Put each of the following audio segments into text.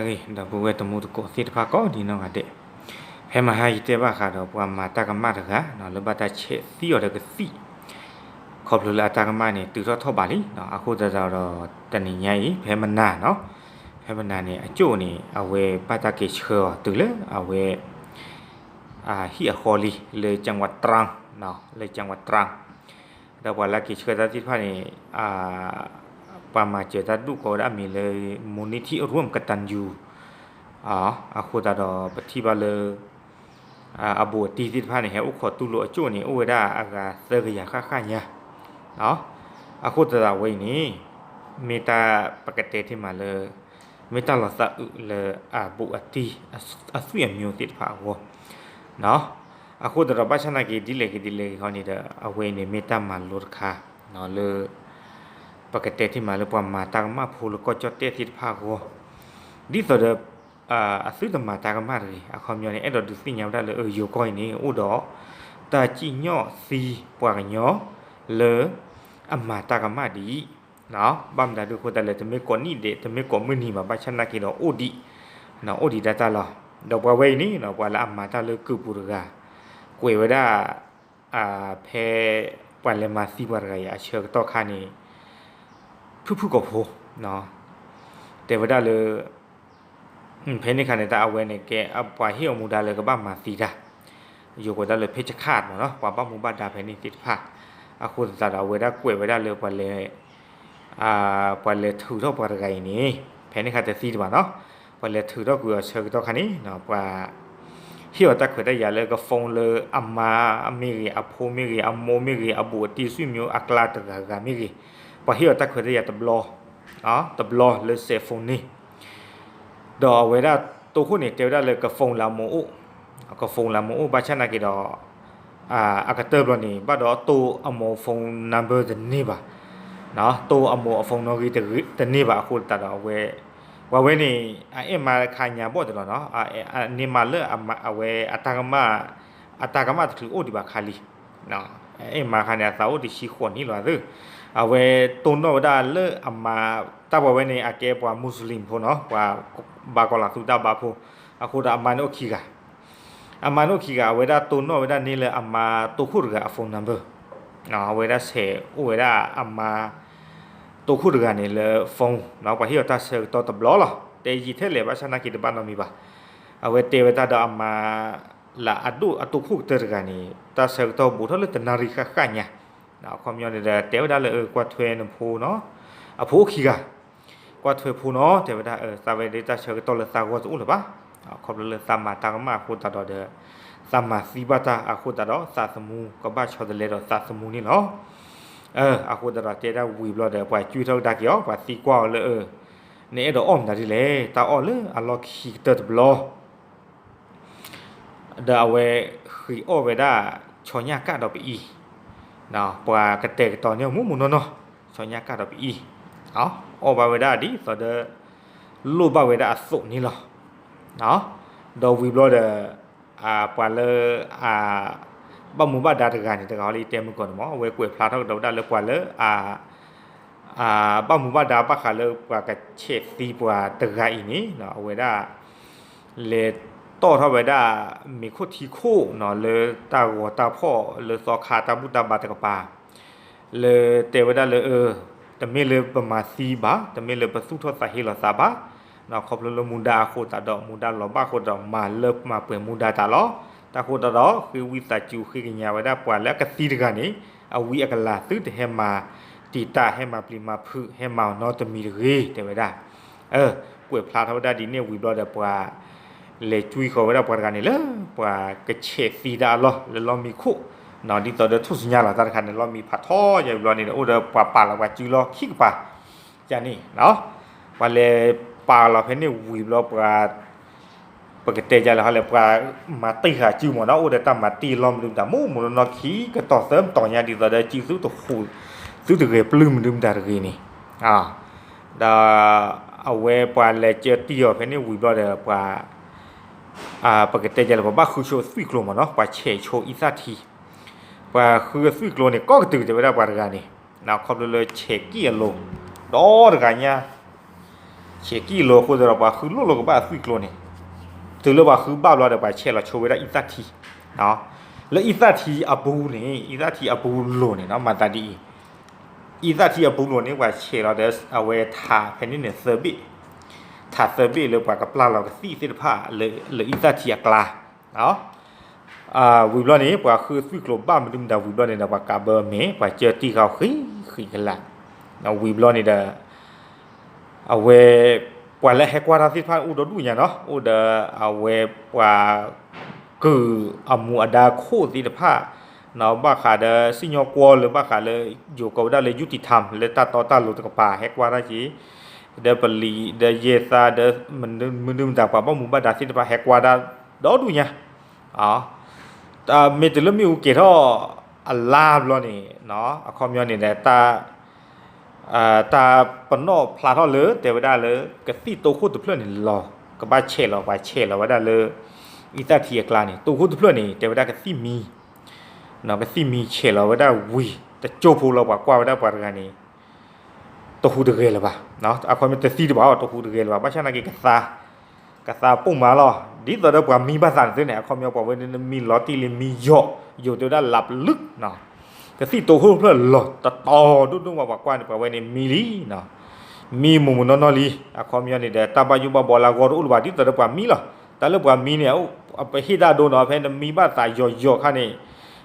ဂ့ၤ ဒီပုၢ်ဝဲၢ်တံၤသကိးသ့ၣ်တဖၣ်ကိးဒ်နီၢ်ဂၤဒဲး, ဖဲမဟါယတဲဘၣ်ဃးဒီးပှၤမၤတၢ်ကမၣ်တဂၤ လၢဘၣ်တၢ်ဆဲးသံအီၤဒီးကသံၣ်, ခီဖျိလၢအတၢ်ကမၣ်န့ၣ် တုၤထီၣ်ထီၣ်ဘးလံ, အဃိသတးဒီးတနံၤညါအံၤ ဖဲမနၤနီၤ, ဖဲမနၤန့ၣ် အကၠိၣ်န့ၣ် အဝဲဘၣ်တၢ်က့ၤဆှၢအီၤတုၤလၢအဝဲ ဟံၣ်အဃီလံ လၢကၠၣ်ဝးတရၣ်, လၢကၠၣ်ဝးတရၣ်, ဒီးပှၤလၢက့ၤဆှၢတၢ်သ့ၣ်တဖၣ်န့ၣ် ပှၤမၤစၢၤတၢ်ဒူၣ်ကိးဝဲဒၣ်အမံၤလၢ မူၤနံထံၣ်အရူၣ် ကတၢၣ်ယူၤ, အဃိသတးဒီးပထံၣ်ဘၣ်လၢ အဘူးအတံၢ်သ့ၣ်တဖၣ်န့ၣ် ဟဲအိၣ်ခိးတူၢ်လိာ်အကၠိၣ်န့ၣ် အိၣ်ဝဲဒၣ်အဂၤသၢကယၤဃၣ်ဃၣ်ညါ, အဃိသတးဒီးအဝဲအံၤန့ၣ် မ့ၢ်တၢ်ပကတဲတ့ၢ်မးလၢ မ့ၢ်တၢ်လီၤသးအုးလၢအဘူးအတံၢ် အသွံၣ်အမျိုးသ့ၣ်တဖၣ်အဂီၢ်, အဃိသတးဒီးဘၣ်ဆၣ်နာ်က့ ဒ်လဲၣ်ဂ့ၤဒ်လဲၣ်ဂ့ၤခီန့ၣ်ဒီး အဝဲအံၤန့ၣ်မ့ၢ်တၢ်မၤလိတခါ လၢ ပကတဲတ့ၢ်မးလၢပှၤမၤတၢ်ကမၣ်ဖိလၢကီၢ်ကၠီၣ်တဲၣ်သ့ၣ်တဖၣ်အဂီၢ်, ဒ်သိးဒီး အသုတမၤတၢ်ကမၣ်တဂ့ၤ, အခီပညီန့ၣ် အဲၣ်ဒိးဒုးသ့ၣ်ညါဝဲဒၣ်လၢ ယိၤကီၢ်အံၤန့ၣ် အိၣ်ဒီး တၢ်စံၣ်ညီၣ်သံပှၤကညီ လၢ အမၤတၢ်ကမၣ်ဒ်အံၤ, ဘၣ်မတၤဒုးအဃိသတးလဲၣ် တမ့ၢ်ကိးနံၣ်ဒဲး တမ့ၢ်ကိးမုၢ်နံၤဘၣ် ဘၣ်ဆၣ်နာ်က့ဒီးအိၣ်ဒံး, အိၣ်ဒံးဒၣ်တၢ်လီၤ. ဒီးပှၤဝဲအံၤန့ၣ် ပှၤလၢအမၤတၢ်လၢကုၢ်ပူၤတဂၤ, ကွဲးဝဲဒၣ် ဖဲ ပှၤလဲၤမၤသံပှၤတဂၤအံၤ အဆၢကတီၢ်ခါန့ၣ် ဖုၣ်ဖုၣ်ကိာ်ဖိ တဲဝဲဒၣ်လၢ ဖဲန့ၣ်ခါန့ၣ် တၢ်အဝဲန့ၣ်ကဲ ပှၤဟ့ၣ်အီၤမူဒါလၢကဘၣ်မၤသံတၢ်, ယိၤကိးတၢ်လၢ ဖဲဆခး မ့ၢ်နီၤ ပှၤဘၣ်မူဘၣ်ဒါဖဲန့ၣ်သ့ၣ်တဖၣ်, အဃိသတးဒီး အဝဲဒၣ်ကွဲးဝဲဒၣ်လၢပှၤလဲၤ ပှၤလဲၤထုးထီၣ်ပှၤတဂၤအံၤန့ၣ် ဖဲန့ၣ်ခါတသံတဘၣ်နီၤ, ပှၤလဲၤထုးထီၣ်ကွံာ်အီၤဆၢကတီၢ်ခါန့ၣ် ပှၤ ဟ့ၣ်အီၤတၢ်ခွဲးတၢ်ယာ်လၢက phone လၢအမါမ့ၢ်ဂ့ၤ အဖိမ့ၢ်ဂ့ၤ အမိၢ်မ့ၢ်ဂ့ၤ အဘူးအတံၢ်အသွံၣ်မံၤအကျါတဂၤဂၤမ့ၢ်ဂ့ၤ, ပှၤဟ့ၣ်အီၤတၢ်ခွဲးတၢ်ယာ်တဘျီ တဘျီလၢ cell phone န့ၣ် ဒီးအဝဲဒၣ်တိခိၣ်န့ၣ် တဲဝဲဒၣ်လၢက phone လၢအမိၢ်အိၣ်, က phone လၢအမိၢ်အိၣ် ဘၣ်ဆၣ်နာ်က့ဒီး အကတၢၢ်ဘျီန့ၣ် ဘၣ်ဒီးတိၢ်အမိၢ် phone number တန့ၢ်ဘၣ်, တိၢ်အမိၢ်အ phone နီၣ်ဂံၢ်တန့ၢ်ဘၣ်အဃိသတးဒီး အဝဲ ပှၤဝဲန့ၣ် အအဲၣ်မါတခါညါဘီၣ်တလီၤနီၤ, န့ၢ်မါလၢအဝဲ အတၢ်ကမၣ်တချုးအိၣ်ဒံးဘၣ်ခါလံ, အဲၣ်မါခါန့ၣ် အသးအိၣ်တဆံဃိးနံၣ်လီၤသ့ၣ်, အဝဲတိၢ်နီၣ်ဝဲဒၣ်လၢအမါ, တၢ်ပှၤဝဲန့ၣ် အကဲပှၤ Muslim ဖိနီၤ, ပှၤဘါကီၤလီၤသူတၢ်ဘါဖိ, အဃိဒီးအမါန့ၣ်အိၣ်ခံဂၤ အမါန့ၣ်အိၣ်ခံဂၤ အဝဲဒၣ်တိၢ်နီၣ်ဝဲဒၣ်န့ၢ်လၢအမါတိခိၣ်တဂၤအ phone number, အဝဲဒၣ်ဆဲးအိၣ်ဝဲဒၣ်အမါတိခိၣ်တဂၤန့ၣ်လၢ phone နီၤ, ပှၤဟ့ၣ်အီၤတၢ်ဆၢကတီၢ်တဘျီလီၤ, တဲယံာ်ထဲလဲၣ် ဘၣ်ဆၣ်နာ်က့တဘၣ်နီတမံၤဘၣ်, အဝဲတဲဝဲတၢ်ဒီးအမါ လၢအဒိၣ်အတိခိၣ်ကတၢၢ်တဂၤန့ၣ် တၢ်ဆၢကတီၢ်ဘူးထီၣ်လၢတနၣ်ရံၣ်ဃၣ်ဃၣ်ညါ, အခီပညီန့ၣ်ဒီး တဲဝဲဒၣ်လၢ ကွၢ်ထွဲနဖိနီၤ, အဖိအိၣ်ခံဂၤ ကွၢ်ထွဲဖိနီၤ တဲဝဲဒၣ် သးဝဲဒၣ်တၢ်ဆၢကတီၢ်လၢသးဂီၢ်တအိၣ်လၢၤဘၣ်, ခီဖျိလၢသးမၤတၢ်ကမၣ်အဃိသတးဒီး သးမၤသံဘၣ်တၢ်အဃိသတးဒီး သးသမူကဘၣ်ဆီတလဲဒီးသးသမူန့ၣ်လီၤ, အဃိသတးဒီးတဲဒၣ်ဝံၤဘျီဒီး ပှၤကွံာ်ထီၣ်ကဒါက့ၤအီၤ ပှၤသံကွၢ်အီၤလၢ နအဲၣ်ဒိးအီၣ်မတၤဒ်လဲၣ် တၢ်အီၣ်လၢအလီၢ်ခံကတၢၢ်တဘျီ ဒီးအဝဲဃ့အီၣ်ဝဲဒၣ် ဆီညၣ်ကၣ်ဒီးပအံၤ, ပှၤကတဲာ်ကတီၤန့ၢ်မူးမူးနီၢ်နီၢ်, ဆီညၣ်ကၣ်ဒီးပအံၤ, အီၣ်ဘၣ်ဝဲဒၣ်ဒ်သိးဒီး လိၣ်ဘၣ်ဝဲဒၣ်အသိးန့ၣ်လီၤ, ဒီးဝံၤဘျီဒီး ပှၤလၢ ဘၣ်မူဘၣ်ဒါတဂၤန့ၣ် တဂၤဟီလၢယတဲမုၢ်ကီၢ်န့ၣ်မ့ၢ် အဝဲကွဲးဖျါထီၣ်ကဒီးဝဲဒၣ်လၢပှၤလၢ ဘၣ်မူဘၣ်ဒါဘၣ်ဃးလၢပှၤကဆဲးသံပှၤတဂၤအံၤန့ၣ် အဝဲဒၣ် လဲၤတီၣ်ထီၣ်ဝဲဒၣ် မ့ၤခိၣ်ထံခိၣ်နီၤ လၢတၢ်ဂီၤတၢ်ဖီၣ်လၢသီခါတၢ်ဘူၣ်တၢ်ဘါတကပၤ လၢတဲဝဲဒၣ်လၢ တမ့ၢ်လၢပမၤသံဘၣ် တမ့ၢ်လၢပသူၣ်ထီၣ်သးဟ့လီၤသးဘၣ်, ခီဖျိလၢမူဒါအဃိသတးဒီး မူဒါလီၤဘၣ်အဃိသတးဒီး မၤလၢမၤပှဲၤမူဒါတၢ်လီၤ. တၢ်ဃိသတးဒီး ဃ့ဝံသးစူၤဃ့ကညးဝဲဒၣ်ပှၤလၢအကသံတဂၤန့ၣ် အဝံအကလၤ သုတဟဲမၤတံာ်တာ် ဟဲမၤပျံၤမၤဖုး ဟဲမၤအီၤနီတမံၤတဂ့ၤ တဲဝဲဒၣ် ကွဲးဖျါထီၣ်ဝဲဒၣ်ဒ်န့ၣ်ဝံၤဘျီဒီး ပှၤလဲၤကွံဃီၤဝဲဒၣ်ပှၤတဂၤန့ၣ်လၢ ပှၤကဆဲးသံတၢ်အလီၢ်လၢလီၢ်မံခိၣ်, ဒ်သိးဒီးထူၣ်စုညါလီၤတၢ်တခါန့ၣ် လီၢ်မံဖးထီယၤဝံၤဘျီန့ၣ် အိၣ်ဒီးပှၤပာ်လီၤပှၤစုလီၢ်ခံကပၤ ယၤန့ၣ် ပှၤလဲၤပာ်လီၤဖဲန့ၣ်ဝံၤဘျီပှၤ ပကတဲယၤလဲၣ်ဟီလဲၣ် ပှၤမၤတံၢ်ဃာ်စုမ့ၢ်နီၤ အိၣ်ဒီးတၢ်မၤတံၢ်လီၢ်မနုၤမတၤ မူးမူးနီၢ်နီၢ်ခံကတီၢ်သၢမတီၢ်ညါ ဒ်သိးဒီးစုသုတဟူး သုတဂဲၤပျုၢ်မနုၤမတၤတဂ့ၤန့ၣ်, ဒီးအဝဲပှၤလဲၤကၢတံၢ်အီၤဖဲန့ၣ်ဝံၤဘျီဒီး ပှၤ ပကတဲယၤလဲၣ် ပှၤဘၣ်ဃုဆိသွံၣ်ကျိၤမ့ၢ်နီၤ ပှၤဆဲးဆိအံသၣ်ထံ ပှၤဃုသွံၣ်ကျိၤန့ၣ် ကိးကတုၤတဲဝဲဒၣ်ပှၤတဂၤန့ၣ် ခီဖျိလၢဆဲးကံၣ်အလိၤ ဒီတဂၤညါ ဆဲးကံၢ်လိာ်အဃိသတးဒီး ပှၤဃုလိၣ်လိာ်ကဘၣ်အသွံၣ်ကျိၤန့ၣ်, တုၤလၢပှၤဃုဘၣ်ဘျီဒီး ပှၤဆဲးလီၤဆိဝဲဒၣ်အံသၣ်ထံ, လၢအံသၣ်ထံအပူၤန့ၣ်, အံသၣ်ထံအပူၤလိၤန့ၣ်နီၤ မၤသးဒ်အံၤ, အံသၣ်ထံအပူၤလိၤန့ၣ် ပှၤဆဲးလီၤဒီး အဝဲထးဖဲန့ၣ်န့ၣ် သၢဘ့ၣ်, ထးသၢဘ့ၣ်လၢပှၤကပျၢ်လီၤကသံၣ်သ့ၣ်တဖၣ် လၢအံသၣ်ထံအကျါ ဝံၤဘျီန့ၣ် ပှၤဃုသွံၣ်ကျိၤဘၣ်မနုၤမတၤဝံၤဘျီန့ၣ်ဒီး ပှၤကးဘၢအမဲာ် ပှၤကၢတံၢ်ဃာ်ဃံးဃံးကလာ်, ဝံၤဘျီန့ၣ်ဒီး အဝဲ ပှၤလၢဟဲကွၢ်တၢ်သ့ၣ်တဖၣ်အိၣ်ဒီဒူၣ်ညါနီၤ, အိၣ်ဒီးအဝဲပှၤ ကုၢ်အမူးအဒါခိၣ်သ့ၣ်တဖၣ်, ဘၣ်ဃးဒီးစံၣ်ညီၣ်ကွီၢ်လၢဘၣ်ဃးလၢ ယိၤကိးဝဲဒၣ်လၢ ယူၤတံထၢမ် လၢတၢ်တီတၢ်လိၤတကပၤ ဟဲကွၢ်တၢ်က့ၤ, ဒီးပလံး ဒီးယဲၢ်သါ ဒီးမနုၤမတၤ ပှၤဘၣ်မူဘၣ်ဒါသ့ၣ်တဖၣ် ဟဲကွၢ်ဒၣ်ဒီဒူၣ်ညါ, မ့ၢ်တုၤလၢမ့ၣ်အူကဲၤထီၣ်အလါဘျီန့ၣ်, အခီပညီန့ၣ်ဒီး တၢ်ပနီၣ်ဖျါထီၣ်လၢ တဲဝဲဒၣ်လၢ ကသံၣ်တိခိၣ်တဖျၢၣ်န့ၣ်လီၤ, ကဘၣ်ဆဲးလီၤ ပှၤဆဲးလီၤဝဲဒၣ်လၢ အံသၣ်ထံအကျါန့ၣ် တိခိၣ်တဖျၢၣ်န့ၣ် တဲဝဲဒၣ်ကသံၣ်မံ, ကသံၣ်မံဆဲးလီၤဝဲဒၣ်ဝံၤ တကၠိဖိလီၤ ပှၤကွၢ်ဝဲဒၣ်ပှၤတဂၤန့ၣ် တဟူးတဂဲၤလၢၤဘၣ်, အခီပညီတသံတဘၣ်အီၤ တဟူးတဂဲၤလၢၤဘၣ်, ဘၣ်ဆၣ်နာ်က့ၤကသါ ကသါပိာ်မးလီၤ, ဒ်သိးဒီးပှၤမံဘၣ်သးန့ၣ်သ့န့ၣ် အခီပညီပှၤဝဲန့ၣ်မံလီၤတံၢ်လံ မံယီၤ, ယိၤတဲဝဲဒၣ်လးပလုး, ကသံၣ်တိခိၣ်တဖျၢၣ်လီၤ တတီၤဒိၣ်ဒိၣ်မး ပှၤကွၢ်န့ၣ် ပှၤဝဲန့ၣ်မံလံ, မံမူးမူးနီၢ်နီၢ်လံ, အခီပညီန့ၣ်ဒီး တၢ်ဘၣ်ယိၣ်ဘၣ်ဘှီလၢအဂီၢ်တအိၣ်လၢၤဘၣ် ဒ်သိးဒီးပှၤမံလီၤ, တၢ်လၢပှၤမံန့ၣ် ပဟ့ၣ်တၢ်ဒိနီၤ ဖဲနမံဘၣ်သးယီၤယီၤခါန့ၣ်,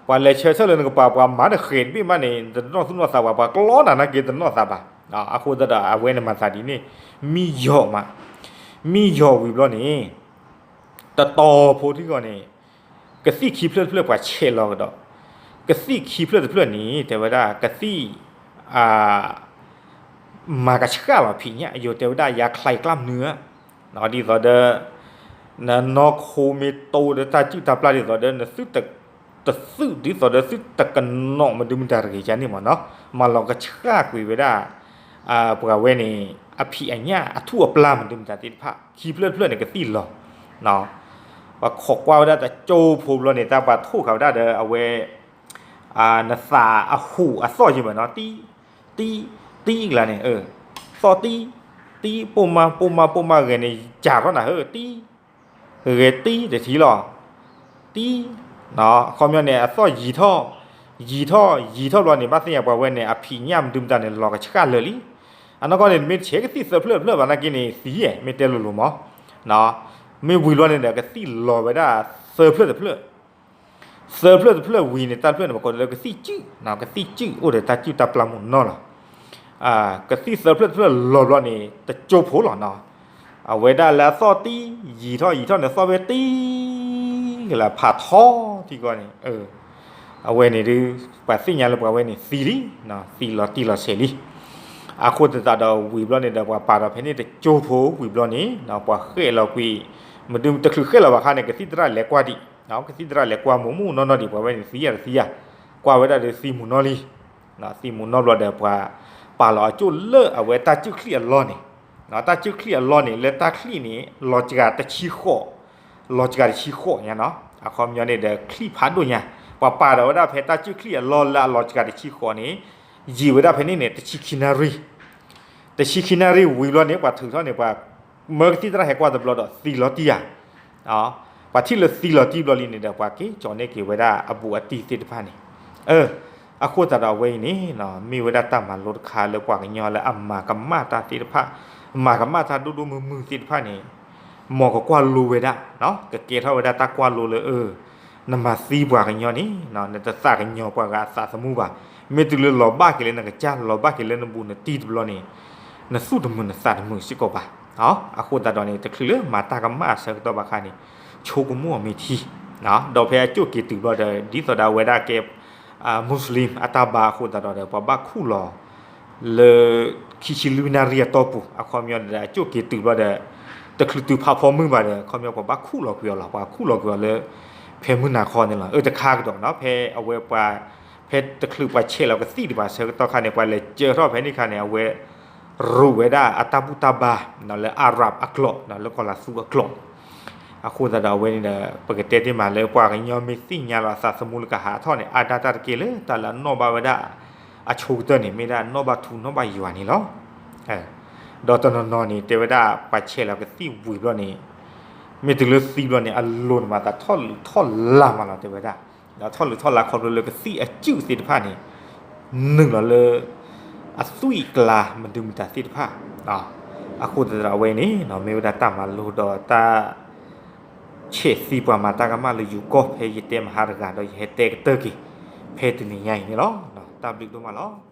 ပှၤလဲၤဆၢထၢၣ်လၢနကပၤ ပှၤမၤတဃဲးတဘ့ၣ်မးန့ၣ် တနီၣ်သူၣ်နီၣ်သးဘၣ် ပှၤကျီနၤနာ်က့ၤတနီၣ်သးဘၣ်, အဃိသတးဒီး အဝဲန့ၣ်မၤသးဒ်န့ၣ်, မံယီၤမး, မံယီၤဝံၤဘျီန့ၣ် တတီၤဖိထံဂီၢ်န့ၣ် ကသံၣ်ခံဖျၢၣ်တဖျၢၣ်ပှၤဆဲးလီၤကဒီး, ကသံၣ်ခံဖျၢၣ်တဖျၢၣ်န့ၣ် တဲဝဲဒၣ်ကသံၣ် မၤကဆှၣ်လီၤဖံးညၣ် ယိၤတဲဝဲဒၣ်ယၤချံးကျၢ်မနုၤဧါ, ဒ်သိးဒီး နနီၢ်ခိမ့ၢ်တိဒီးတၢ်စုၣ်တၢ်ပျၢ်ဒ်သိးဒီး နသုတ တသုးဒ်သိးဒီးသုတကနီး မဒုမတၤတဂ့ၤကန့ၣ်မ့ၢ်နီၤ, မၤလီၤကဆှၣ်ကွံာ်ဝဲဒၣ် ပှၤဝဲန့ၣ် အဖံးအညၣ်အထူၣ်အပျၢ်မဒုမတၤသ့ၣ်တဖၣ် ခံဖျၢၣ်တဖျၢၣ်န့ၣ် ကသံၣ်လီၤ ပှၤခိးကွၢ်ဝဲဒၣ်တကၠိဖိဘျီန့ၣ် တၢ်ပှၤထိၣ်ဃာ်ဝဲဒၣ်ဒီးအဝဲ နသးအဟူးအသီၣ်ယံၤမ့ၢ်နီၤ, တံ တံ တံကလါန့ၣ်, သီၣ်တံ တံ ပိာ်မါ ပိာ်မါ ပိာ်မါဂဲၤန့ၣ် ကၢ်ထီၣ်နၤဧၢ တံ ဂဲၤတံတထံၣ်လီၤ, တံ အခီပညီန့ၣ် အသီၣ်ယံၤထီၣ် ယံၤထီၣ် ယံၤထီၣ်ဘျီန့ၣ် ဘၣ်သ့ၣ်ညါပှၤဝဲန့ၣ် အဖံးညၣ်မဒုမတၤန့ၣ် လီၤကဆှၣ်လၢာ်လံ, အနီၢ်ကီၢ်န့ၣ် မ့ၢ်တဆဲးကသံၣ်သၢဖျၢၣ်တဖျၢၣ်ဘၣ်နာ်က့န့ၣ် သံဧါ မ့ၢ်တဲလိၤလိၤမး, မ့ၢ်ဝံၤဘျီန့ၣ်ဒီး ကသံၣ်လီၤဝဲဒၣ်သၢဖျၢၣ်တဖျၢၣ် သၢဖျၢၣ်တဖျၢၣ်ဝံၤန့ၣ် တၢ်တဖျၢၣ်န့ၣ် ပကိးလၢကသံၣ်စုၣ်, ကသံၣ်စုၣ်အိၣ်ဒီးတၢ်စုၣ်တၢ်ပျၢ်မ့ၢ်နီၢ်လီၤ, ကသံၣ်သၢဖျၢၣ်တဖျၢၣ်လီၤဘျီန့ၣ် တကၠိဖိလီၤနီၤ, အဝဲဒၣ်လၢအသီၣ်တံ ယံၤထီၣ်ယံၤထီၣ်န့ၣ် သီၣ်ဝဲတံ ကလါဖးထီထံကီၢ်န့ၣ် အဝဲန့ၣ်ဒုး ပှၤသ့ၣ်ညါလၢပှၤဝဲန့ၣ်သံလံ, သံလီၤတံၢ်လီၤဆဲးလံ, အဃိသတးဒီးဝံၤဘျီန့ၣ်ဒီး ပှၤပာ်ဒီးဖဲန့ၣ်တကၠိဖိဝံၤဘျီန့ၣ် ပှၤဃဲၣ်လီၤကွံာ်, မ့ၢ်တချုးဃဲၣ်လီၤဘၣ်ခါန့ၣ် ကသံၣ်သရၣ်လဲၤကွၢ်ဒံး, ကသံၣ်သရၣ်လဲၤကွၢ်မူးမူးနီၢ်နီၢ်ဒံး ပှၤဝဲန့ၣ်သံယၤတသံယၤ, ကွၢ်ဝဲဒၣ်ဒီးသံမူးနီၢ်လံ, သံမူးနီၢ်ဘျီဒီးပှၤပာ်လီၤအကၠိၣ်လၢအဝဲတၢ်စုၣ်ချံၣ်အလီၢ်န့ၣ်, တၢ်စုၣ်ချံၣ်အလီၢ်န့ၣ် လၢတၢ်ချံၣ်န့ၣ် လီၤစှၤတဆံဃိး, လီၤစှၤတဆံဃိးညါနီၤ, အခီပညီန့ၣ်ဒီး ချံၣ်ဖးဒိၣ်ညါ, ပှၤပာ်ဒီးဝဲဒၣ်ဖဲတၢ်စုၣ်ချံၣ်အလီၢ်လၢအလီၤစှၤတဆံဃိးန့ၣ်, ယံာ်ဝဲဒၣ်ဖဲန့ၣ်န့ၣ် တဆံခံနၣ်ရံၣ်, တဆံခံနၣ်ရံၣ်ဝံၤဘျီန့ၣ် ပှၤထုးထီၣ်န့ၣ် ပှၤမၢကသံၣ်သရၣ်ဟဲကွၢ်တဘျီဒီးသံလီၤတံၢ်ဧါ ပှၤထံၣ်လၢသံလီၤတံၢ်ဘျီလံန့ၣ်ဒီး ပှၤက့ၤကၠီန့ၢ်က့ၤဝဲဒၣ်အဘူးအတံၢ်သ့ၣ်တဖၣ်န့ၣ်, အဃိသတးဒီးအဝဲအံၤန့ၣ် မ့ၢ်ဝဲဒၣ်တၢ်မၤလိတခါလၢပှၤကညီလၢအမၤကမၣ်တၢ်သ့ၣ်တဖၣ်, မၤကမၣ်တၢ်ဒိၣ်ဒိၣ်မုၢ်မုၢ်သ့ၣ်တဖၣ်န့ၣ်, မ်ကကွၢ်လိဝဲဒၣ်, ကကဲထီၣ်ဝဲဒၣ်တၢ်ကွၢ်လိလၢ နမၤသံပှၤကညီန့ၣ် နတသးကညီၤပှၤဂၤအသးသမူဘၣ်, မ့ၢ်တုၤလၢလီၤဘၣ်က့ၤလၢနကစၢ် လီၤဘၣ်က့ၤလၢနဘူးနတံၢ်တဘျီန့ၣ်, နသူၣ်တမုာ်နသးတမုာ်စ့ၢ်ကီးဘၣ်, အဃိသတးဒီးန့ၣ် တချုးလၢမၤတၢ်ကမၣ်အဆၢကတီၢ်ဘၣ်ခါန့ၣ်, ဆိကမိၣ်အီၤမ့ၢ်ထံ, ဒီးဖဲအကၠိၣ်က့ၤတုၤဘျီဒီး ဒ်သိးဒီးအဝဲဒၣ်ကဲ Muslim အတၢ်ဘါအဃိသတးဒီး ပှၤဘၣ်ခူၣ်လီၤ လၢ ခံဆံလွံၢ်နၣ်ရံၣ်အတီၢ်ပူၤ အခီပညီဒီး အကၠိၣ်က့ၤတုၤဘျီဒီး တချုးတုၤဖးဖီမုၢ်ဘၣ်ဒီး အခီပညီပှၤဘၣ်ခူၣ်လီၤကွံာ်အီၤလီၤ. ပှၤခူၣ်လီၤကွံာ်အီၤလၢ ဖဲမုၢ်နၤခီန့ၣ်လီၤ. အၢ တခါကဒီးနီၤ ဖဲအဝဲပှၤ ဖဲတချုးပှၤဆဲးလီၤကသံၣ်ဒံးဘၣ်ဆၢကတီၢ်ခါန့ၣ် ပှၤလဲၤစၢထီၣ်ဖဲန့ၣ်ခါန့ၣ် အဝဲ ရူးဝဲဒၣ်အတၢ်ဘူၣ်တၢ်ဘါ လၢ Arab အကျိာ် လၢကီၢ်လၤသူအကျိာ် အဃိသတးဒီးအဝဲန့ၣ်ဒီး ပကတဲတ့ၢ်မးလၢပှၤကညီမ့ၢ်သ့ၣ်ညါလီၤအသးသမူလၢကဟးထီၣ်န့ၣ် အါဒၣ်တၢ်တက့ၢ်လၢတၢ်လၢအနီၣ်ဘၣ်ဝဲဒၣ်အဆိကတၢၢ်န့ၣ် မ့ၢ်ဒၣ်နီၣ်ဘၣ်ထူနီၣ်ဘၣ်ယွၤန့ၣ်လီၤ. ဒီးတနီၤနီၤန့ၣ် တဲဝဲဒၣ်ပှၤဆဲးလီၤကသံၣ်ဝံၤဘျီန့ၣ် မ့ၢ်တုၤလၢသံဘျီန့ၣ် အလိၤန့ၣ်မၤသးထီၣ်လုးထီၣ်လါမးလီၤ တဲဝဲဒၣ်. ဒီးထီၣ်လုးထီၣ်လါခီဖျိလၢကသံၣ်အစုၣ်သ့ၣ်တဖၣ်န့ၣ် နုာ်လီၤလၢ အသွံၣ်အကျါမဒုမတၤသ့ၣ်တဖၣ်. အဃိသတးဒီးအဝဲန့ၣ် မ့ၢ်ဝဲဒၣ်တၢ်မၤလိဒီးတၢ် ဆဲးသံပှၤမၤတၢ်ကမၣ်လၢယိၤကီၢ် ဖဲယတဲမဟါတဂၤဒီးယဟဲတဲကတၢၢ်က့ၤ ဖဲတနံၤညါအံၤန့ၣ်လီၤ. တၢ်ဘျုးဒိၣ်မးလီၤ.